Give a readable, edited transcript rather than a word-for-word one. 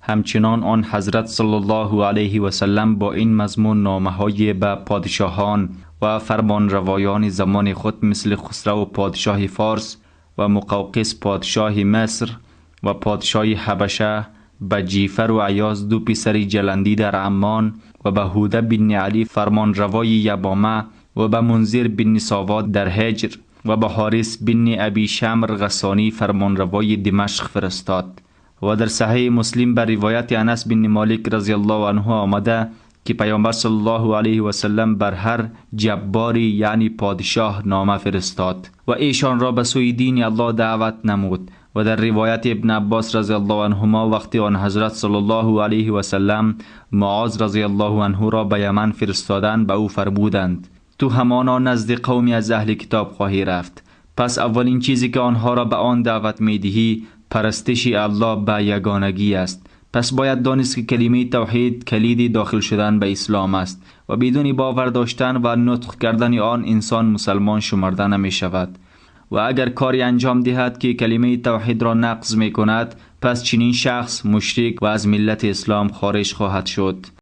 همچنان آن حضرت صلی الله علیه و سلم با این مضمون نامه‌های به پادشاهان و فرمانروایان زمان خود مثل خسرو پادشاه فارس و مقوقس پادشاه مصر و پادشاه حبشه، به جیفر و عیاض دو پسر جلندی در عمان و به هوده بن علی فرمانروای یبامه و به منذر بن سواد در هجر و به حارث بن ابی شمر غسانی فرمانروای دمشق فرستاد. و در صحیح مسلم بر روایت انس بن مالک رضی الله عنه آمده که پیامبر صلی الله علیه و سلم بر هر جباری یعنی پادشاه نامه فرستاد و ایشان را به سوی دین الله دعوت نمود. و در روایت ابن عباس رضی الله عنهما وقتی آن حضرت صلی الله علیه و سلم معاذ رضی الله عنه را به یمن فرستادند، به او فرمودند: تو همانا نزد قومی از اهل کتاب خواهی رفت، پس اولین چیزی که آنها را به آن دعوت میدهی پرستش الله به یگانگی است. پس باید دانست که کلمه توحید کلید داخل شدن به اسلام است و بدون باور داشتن و نطق کردن آن انسان مسلمان شمرده نمی شود. و اگر کاری انجام دهد که کلمه توحید را نقض می کند، پس چنین شخص مشرک و از ملت اسلام خارج خواهد شد.